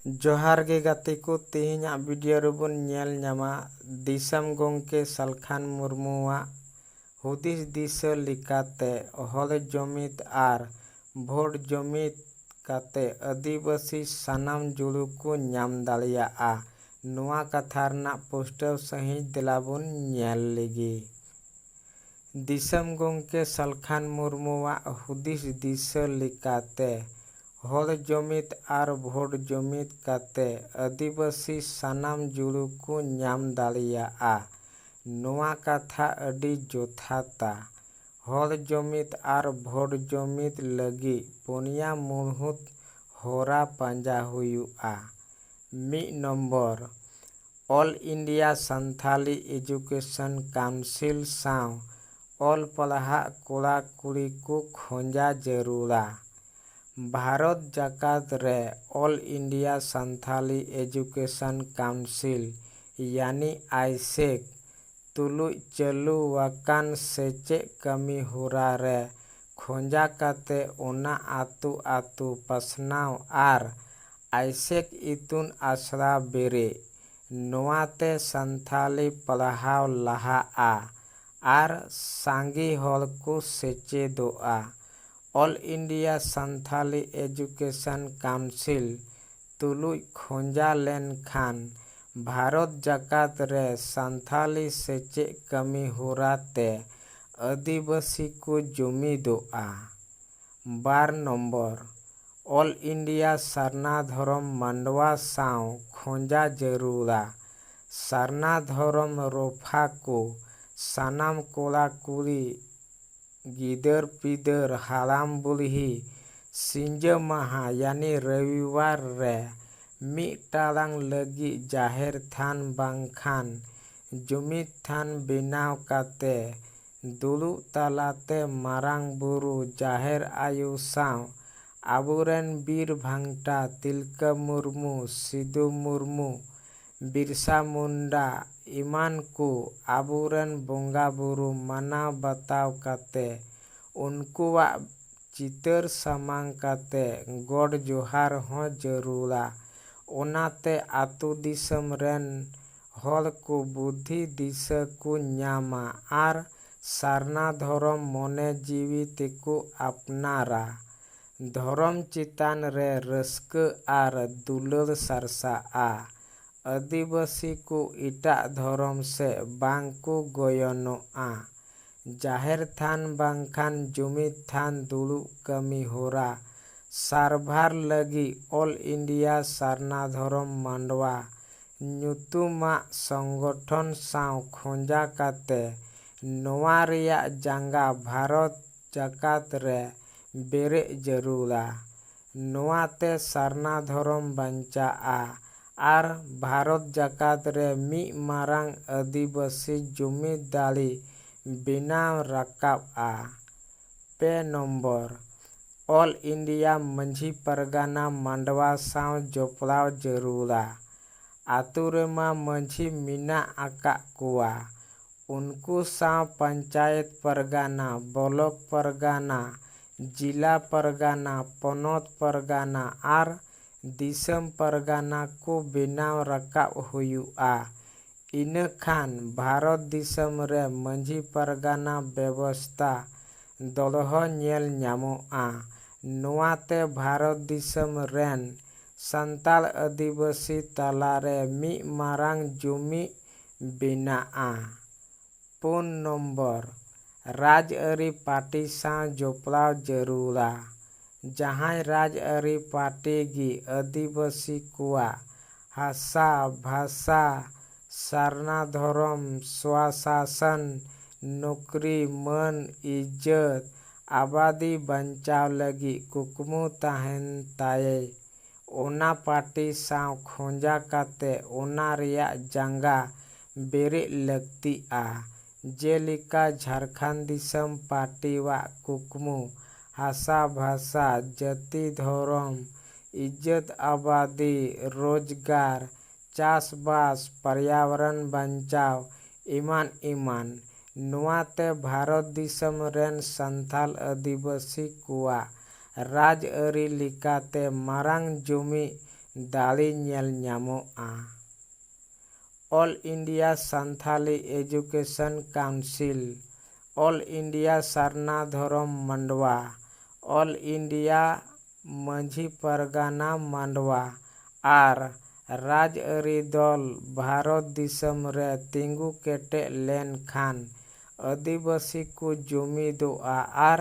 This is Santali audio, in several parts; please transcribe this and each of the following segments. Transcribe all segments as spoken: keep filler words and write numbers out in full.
ᱡᱚᱦᱟᱨ ᱜᱮ ᱜᱟᱛᱮ ᱠᱚ, ᱛᱮᱦᱮᱧᱟᱜ ᱵᱷᱤᱰᱤᱭᱳ ᱨᱮᱵᱚᱱ ᱧᱮᱞ ᱧᱟᱢᱟ ᱫᱤᱥᱚᱢ ᱜᱚᱢᱠᱮ ᱥᱟᱞᱠᱷᱟᱱ ᱢᱩᱨᱢᱩᱣᱟᱜ ᱦᱩᱫᱤᱥ ᱫᱤᱥᱟᱹ ᱞᱮᱠᱟᱛᱮ ᱦᱚᱲ ᱡᱩᱢᱤᱫ ᱟᱨ ᱵᱷᱳᱴ ᱡᱩᱢᱤᱫ ᱠᱟᱛᱮ ᱟᱹᱫᱤᱵᱟᱹᱥᱤ ᱥᱟᱱᱟᱢ ᱡᱩᱲᱩ ᱠᱚ ᱧᱟᱢ ᱫᱟᱲᱮᱭᱟᱜᱼᱟ᱾ ᱱᱚᱣᱟ ᱠᱟᱛᱷᱟ ᱨᱮᱱᱟᱜ ᱯᱩᱥᱴᱟᱹᱣ ᱥᱟᱺᱦᱤᱡ ᱫᱮᱞᱟ ᱵᱚᱱ ᱧᱮᱞ ᱞᱮᱜᱮ᱾ ᱫᱤᱥᱚᱢ ᱜᱚᱢᱠᱮ ᱥᱟᱞᱠᱷᱟᱱ ᱢᱩᱨᱢᱩᱣᱟᱜ ᱦᱩᱫᱤᱥ ᱫᱤᱥᱟᱹ ᱞᱮᱠᱟᱛᱮ ᱦᱚᱲ ᱡᱩᱢᱤᱫ ᱟᱨ ᱵᱷᱳᱴ ᱡᱩᱢᱤᱫ ᱠᱟᱛᱮ ᱟᱹᱫᱤᱵᱟᱹᱥᱤ ᱥᱟᱱᱟᱢ ᱡᱩᱲᱩ ᱠᱚ ᱧᱟᱢ ᱫᱟᱲᱮᱭᱟᱜᱼᱟ᱾ ᱱᱚᱣᱟ ᱠᱟᱛᱷᱟ ᱟᱹᱰᱤ ᱡᱚᱛᱷᱟᱛᱟ᱾ ᱦᱚᱲ ᱡᱩᱢᱤᱫ ᱟᱨ ᱵᱷᱳᱴ ᱡᱩᱢᱤᱫ ᱞᱟᱹᱜᱤᱫ ᱯᱩᱱᱭᱟ ᱢᱩᱲᱦᱩᱫ ᱦᱚᱨᱟ ᱯᱟᱸᱡᱟ ᱦᱩᱭᱩᱜᱼᱟ᱾ ᱢᱤᱫ number, All India Santhali Education Council ᱥᱟᱶ ᱚᱞ ᱯᱟᱲᱦᱟᱜ ᱠᱚᱲᱟ ᱠᱩᱲᱤ ᱠᱚ ᱠᱷᱚᱸᱡᱟ ᱡᱟᱹᱨᱩᱲᱟ᱾ ᱵᱷᱟᱨᱚᱛ ᱡᱟᱠᱟᱛ ᱨᱮ All India Santhali Education Council ᱭᱟᱱᱤ ᱟᱭᱥᱮᱠ ᱛᱩᱞᱩᱡ ᱪᱟᱹᱞᱩ ᱟᱠᱟᱱ ᱥᱮᱪᱮᱫ ᱠᱟᱹᱢᱤ ᱦᱚᱨᱟ ᱨᱮ ᱠᱷᱚᱸᱡᱟ ᱠᱟᱛᱮ ᱚᱱᱟ ᱟᱹᱛᱩ ᱟᱹᱛᱩ ᱯᱟᱥᱱᱟᱣ ᱟᱨ ᱟᱭᱥᱮᱠ ᱤᱛᱩᱱ ᱟᱥᱲᱟ ᱵᱮᱨᱮᱫ᱾ ᱱᱚᱣᱟ ᱛᱮ ᱥᱟᱱᱛᱷᱟᱞᱤ ᱯᱟᱲᱦᱟᱣ ᱞᱟᱦᱟᱜᱼᱟ ᱟᱨ ᱥᱟᱸᱜᱮ ᱦᱚᱲ ᱠᱚ ᱥᱮᱪᱮᱫᱚᱜᱼᱟ᱾ All India Santhali Education Council ᱛᱩᱞᱩᱡ ᱠᱷᱚᱸᱡᱟ ᱞᱮᱱᱠᱷᱟᱱ ᱵᱷᱟᱨᱚᱛ ᱡᱟᱠᱟᱛ ᱨᱮ ᱥᱟᱱᱛᱷᱟᱞᱤ ᱥᱮᱪᱮᱫ ᱠᱟᱹᱢᱤ ᱦᱚᱨᱟ ᱛᱮ ᱟᱹᱫᱤᱵᱟᱹᱥᱤ ᱠᱚ ᱡᱩᱢᱤᱫᱚᱜᱼᱟ᱾ ᱵᱟᱨ ᱱᱚᱢᱵᱚᱨ, All India ᱥᱟᱨᱱᱟ ᱫᱷᱚᱨᱚᱢ ᱢᱟᱰᱣᱟ ᱥᱟᱶ ᱠᱷᱚᱸᱡᱟ ᱡᱟᱹᱨᱩᱲᱟ᱾ ᱥᱟᱨᱱᱟ ᱫᱷᱚᱨᱚᱢ ᱨᱚᱯᱷᱟ ᱠᱚ ᱥᱟᱱᱟᱢ ᱠᱚᱲᱟ ᱠᱩᱲᱤ, ᱜᱤᱫᱟᱹᱨ ᱯᱤᱫᱟᱹᱨ, ᱦᱟᱲᱟᱢ ᱵᱩᱲᱦᱤ ᱥᱤᱸᱡᱟᱹ ᱢᱟᱦᱟ ᱭᱟᱱᱤ ᱨᱚᱵᱤᱵᱟᱨ ᱨᱮ ᱢᱤᱫ ᱴᱟᱲᱟᱝ ᱞᱟᱹᱜᱤᱫ ᱡᱟᱦᱮᱨ ᱛᱷᱟᱱ ᱵᱟᱝᱠᱷᱟᱱ ᱡᱩᱢᱤᱫ ᱛᱷᱟᱱ ᱵᱮᱱᱟᱣ ᱠᱟᱛᱮ ᱫᱩᱲᱩᱵ ᱛᱟᱞᱟᱛᱮ ᱢᱟᱨᱟᱝ ᱵᱩᱨᱩ, ᱡᱟᱦᱮᱨ ᱟᱭᱳ ᱥᱟᱶ ᱟᱵᱚᱨᱮᱱ ᱵᱤᱨ ᱵᱷᱟᱝᱴᱟ ᱛᱤᱞᱠᱟᱹ ᱢᱩᱨᱢᱩ, ᱥᱤᱫᱩ ᱢᱩᱨᱢᱩ, ᱵᱤᱨᱥᱟ ᱢᱩᱱᱰᱟ ᱮᱢᱟᱱ ᱠᱚ ᱟᱵᱚᱨᱮᱱ ᱵᱚᱸᱜᱟ ᱵᱩᱨᱩ ᱢᱟᱱᱟᱣ ᱵᱟᱛᱟᱣ ᱠᱟᱛᱮ ᱩᱱᱠᱩᱣᱟᱜ ᱪᱤᱛᱟᱹᱨ ᱥᱟᱢᱟᱝ ᱠᱟᱛᱮ ᱜᱚᱰ ᱡᱚᱦᱟᱨ ᱦᱚᱸ ᱡᱟᱹᱨᱩᱲᱟ᱾ ᱚᱱᱟᱛᱮ ᱟᱹᱛᱩ ᱫᱤᱥᱚᱢ ᱨᱮᱱ ᱦᱚᱲ ᱠᱚ ᱵᱩᱫᱷᱤ ᱫᱤᱥᱟᱹ ᱠᱚ ᱧᱟᱢᱟ ᱟᱨ ᱥᱟᱨᱱᱟ ᱫᱷᱚᱨᱚᱢ ᱢᱚᱱᱮ ᱡᱤᱣᱤ ᱛᱮᱠᱚ ᱟᱯᱱᱟᱨᱟ᱾ ᱫᱷᱚᱨᱚᱢ ᱪᱮᱛᱟᱱ ᱨᱮ ᱨᱟᱹᱥᱠᱟᱹ ᱟᱨ ᱫᱩᱞᱟᱹᱲ ᱥᱟᱨᱥᱟᱜᱼᱟ᱾ ᱟᱹᱫᱤᱵᱟᱹᱥᱤ ᱠᱚ ᱮᱴᱟᱜ ᱫᱷᱚᱨᱚᱢ ᱥᱮᱫ ᱵᱟᱝ ᱠᱚ ᱜᱚᱭᱚᱱᱚᱜᱼᱟ᱾ ᱡᱟᱦᱮᱨ ᱛᱷᱟᱱ ᱵᱟᱝᱠᱷᱟᱱ ᱡᱩᱢᱤᱫ ᱛᱷᱟᱱ ᱫᱩᱲᱩᱵ ᱠᱟᱹᱢᱤ ᱦᱚᱨᱟ ᱥᱟᱨᱵᱷᱟᱨ ᱞᱟᱹᱜᱤᱫ ᱚᱞ ᱤᱱᱰᱤᱭᱟ ᱥᱟᱨᱱᱟ ᱫᱷᱚᱨᱚᱢ ᱢᱟᱰᱣᱟ ᱧᱩᱛᱩᱢᱟᱜ ᱥᱚᱝᱜᱚᱴᱷᱚᱱ ᱥᱟᱶ ᱠᱷᱚᱸᱡᱟ ᱠᱟᱛᱮ ᱱᱚᱣᱟ ᱨᱮᱭᱟᱜ ᱡᱟᱸᱜᱟ ᱵᱷᱟᱨᱚᱛ ᱡᱟᱠᱟᱛ ᱨᱮ ᱵᱮᱨᱮᱫ ᱡᱟᱹᱨᱩᱲᱟ᱾ ᱱᱚᱣᱟ ᱛᱮ ᱥᱟᱨᱱᱟ ᱫᱷᱚᱨᱚᱢ ᱵᱟᱧᱪᱟᱜᱼᱟ ᱟᱨ ᱵᱷᱟᱨᱚᱛ ᱡᱟᱠᱟᱛ ᱨᱮ ᱢᱤᱫ ᱢᱟᱨᱟᱝ ᱟᱹᱫᱤᱵᱟᱹᱥᱤ ᱡᱩᱢᱤᱫ ᱫᱟᱲᱮ ᱵᱮᱱᱟᱣ ᱨᱟᱠᱟᱵᱼᱟ᱾ ᱯᱮ number, all India Majhi Pargana ᱢᱟᱰᱣᱟ ᱥᱟᱶ ᱡᱚᱯᱲᱟᱣ ᱡᱟᱹᱨᱩᱲᱟ᱾ ᱟᱛᱳ ᱨᱮᱢᱟ ᱢᱟᱹᱡᱷᱤ ᱢᱮᱱᱟᱜ ᱟᱠᱟᱫ ᱠᱚᱣᱟ, ᱩᱱᱠᱩ ᱥᱟᱶ ᱯᱚᱧᱪᱟᱭᱮᱛ ᱯᱟᱨᱜᱟᱱᱟ, ᱵᱞᱚᱠ ᱯᱟᱨᱜᱟᱱᱟ, ᱡᱤᱞᱟ ᱯᱟᱨᱜᱟᱱᱟ, ᱯᱚᱱᱚᱛ ᱯᱟᱨᱜᱟᱱᱟ ᱟᱨ ᱫᱤᱥᱚᱢ ᱯᱟᱨᱜᱟᱱᱟ ᱠᱚ ᱵᱮᱱᱟᱣ ᱨᱟᱠᱟᱵ ᱦᱩᱭᱩᱜᱼᱟ᱾ ᱤᱱᱟᱹ ᱠᱷᱟᱱ ᱵᱷᱟᱨᱚᱛ ᱫᱤᱥᱚᱢ ᱨᱮ ᱢᱟᱹᱡᱷᱤ ᱯᱟᱨᱜᱟᱱᱟ ᱵᱮᱵᱚᱥᱛᱟ ᱫᱚᱲᱦᱚ ᱧᱮᱞ ᱧᱟᱢᱚᱜᱼᱟ᱾ ᱱᱚᱣᱟ ᱛᱮ ᱵᱷᱟᱨᱚᱛ ᱫᱤᱥᱚᱢ ᱨᱮᱱ ᱥᱟᱱᱛᱟᱲ ᱟᱹᱫᱤᱵᱟᱹᱥᱤ ᱛᱟᱞᱟᱨᱮ ᱢᱤᱫ ᱢᱟᱨᱟᱝ ᱡᱩᱢᱤᱫ ᱵᱮᱱᱟᱜᱼᱟ᱾ ᱯᱩᱱ ᱱᱚᱢᱵᱚᱨ, ᱨᱟᱡᱽᱟᱹᱨᱤ ᱯᱟᱨᱴᱤ ᱥᱟᱶ ᱡᱚᱯᱲᱟᱣ ᱡᱟᱹᱨᱩᱲᱟ᱾ ᱡᱟᱦᱟᱸᱭ ᱨᱟᱡᱽᱟᱹᱨᱤ ᱯᱟᱨᱴᱤ ᱜᱮ ᱟᱹᱫᱤᱵᱟᱹᱥᱤ ᱠᱚᱣᱟᱜ ᱦᱟᱥᱟ, ᱵᱷᱟᱥᱟ, ᱥᱟᱨᱱᱟ ᱫᱷᱚᱨᱚᱢ, ᱥᱣᱟᱥᱟᱥᱚᱱ, ᱱᱚᱠᱨᱤ, ᱢᱟᱹᱱ, ᱤᱡᱽᱡᱚᱛ, ᱟᱵᱟᱫᱤ ᱵᱟᱧᱪᱟᱣ ᱞᱟᱹᱜᱤᱫ ᱠᱩᱠᱢᱩ ᱛᱟᱦᱮᱱ ᱛᱟᱭ, ᱚᱱᱟ ᱯᱟᱨᱴᱤ ᱥᱟᱶ ᱠᱷᱚᱸᱡᱟ ᱠᱟᱛᱮ ᱚᱱᱟ ᱨᱮᱭᱟᱜ ᱡᱟᱸᱜᱟ ᱵᱮᱨᱮᱫ ᱞᱟᱹᱠᱛᱤᱜᱼᱟ᱾ ᱡᱮᱞᱮᱠᱟ ᱡᱷᱟᱲᱠᱷᱚᱸᱰ ᱫᱤᱥᱚᱢ ᱯᱟᱨᱴᱤᱣᱟᱜ ᱠᱩᱠᱢᱩ ᱦᱟᱥᱟ ᱵᱷᱟᱥᱟ, ᱡᱟᱹᱛᱤ ᱫᱷᱚᱨᱚᱢ, ᱤᱡᱽᱡᱚᱛ ᱟᱵᱟᱫᱤ, ᱨᱳᱡᱽᱜᱟᱨ, ᱪᱟᱥᱵᱟᱥ, ᱯᱚᱨᱭᱟᱵᱚᱨᱚᱱ ᱵᱟᱧᱪᱟᱣ, ᱮᱢᱟᱱ ᱮᱢᱟᱱ᱾ ᱱᱚᱣᱟ ᱛᱮ ᱵᱷᱟᱨᱚᱛ ᱫᱤᱥᱚᱢ ᱨᱮᱱ ᱥᱟᱱᱛᱟᱞ ᱟᱹᱫᱤᱵᱟᱹᱥᱤ ᱠᱚᱣᱟᱜ ᱨᱟᱡᱽᱟᱹᱨᱤ ᱞᱮᱠᱟᱛᱮ ᱢᱟᱨᱟᱝ ᱡᱩᱢᱤᱫ ᱫᱟᱲᱮ ᱧᱮᱞ ᱧᱟᱢᱚᱜᱼᱟ᱾ All India Santhali Education Council, All India ᱥᱟᱨᱱᱟ ᱫᱷᱚᱨᱚᱢ ᱢᱟᱰᱣᱟ, All India ᱢᱟᱹᱡᱷᱤ ᱯᱟᱨᱜᱟᱱᱟ ᱢᱟᱰᱣᱟ ᱟᱨ ᱨᱟᱡᱽᱟᱹᱨᱤ ᱫᱚᱞ ᱵᱷᱟᱨᱚᱛ ᱫᱤᱥᱚᱢ ᱨᱮ ᱛᱤᱸᱜᱩ ᱠᱮᱴᱮᱡ ᱞᱮᱱ ᱠᱷᱟᱱ ᱟᱹᱫᱤᱵᱟᱹᱥᱤ ᱠᱚ ᱡᱩᱢᱤᱫᱚᱜᱼᱟ ᱟᱨ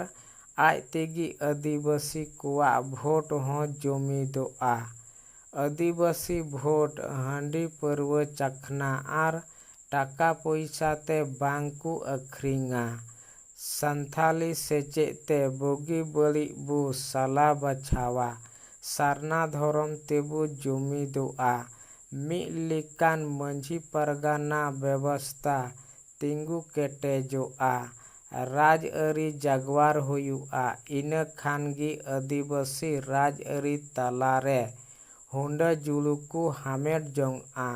ᱟᱡ ᱛᱮᱜᱮ ᱟᱹᱫᱤᱵᱟᱹᱥᱤ ᱠᱚᱣᱟᱜ ᱵᱷᱳᱴ ᱦᱚᱸ ᱡᱩᱢᱤᱫᱚᱜᱼᱟ᱾ ᱟᱹᱫᱤᱵᱟᱹᱥᱤ ᱵᱷᱳᱴ ᱦᱟᱺᱰᱤ ᱯᱟᱹᱨᱣᱟᱹ ᱪᱟᱠᱷᱱᱟ ᱟᱨ ᱴᱟᱠᱟ ᱯᱚᱭᱥᱟ ᱛᱮ ᱵᱟᱝ ᱠᱚ ᱟᱹᱠᱷᱨᱤᱧᱟ᱾ ᱥᱟᱱᱛᱷᱟᱞᱤ ᱥᱮᱪᱮᱫ ᱛᱮ ᱵᱩᱜᱤ ᱵᱟᱹᱲᱤᱡ ᱵᱚ ᱥᱟᱞᱟ ᱵᱟᱪᱷᱟᱣᱟ᱾ ᱥᱟᱨᱱᱟ ᱫᱷᱚᱨᱚᱢ ᱛᱮᱵᱚ ᱡᱩᱢᱤᱫᱚᱜᱼᱟ᱾ ᱢᱤᱫ ᱞᱮᱠᱟᱱ ᱢᱟᱹᱡᱷᱤ ᱯᱟᱨᱜᱟᱱᱟ ᱵᱮᱵᱚᱥᱛᱟ ᱛᱤᱸᱜᱩ ᱠᱮᱴᱮᱡᱚᱜᱼᱟ᱾ ᱨᱟᱡᱽᱟᱹᱨᱤ ᱡᱟᱜᱽᱣᱟᱨ ᱦᱩᱭᱩᱜᱼᱟ᱾ ᱤᱱᱟᱹ ᱠᱷᱟᱱ ᱜᱮ ᱟᱹᱫᱤᱵᱟᱹᱥᱤ ᱨᱟᱡᱽᱟᱹᱨᱤ ᱛᱟᱞᱟ ᱨᱮ ᱦᱩᱰᱟᱹ ᱡᱩᱲᱩ ᱠᱚ ᱦᱟᱢᱮᱴ ᱡᱚᱝᱼᱟ᱾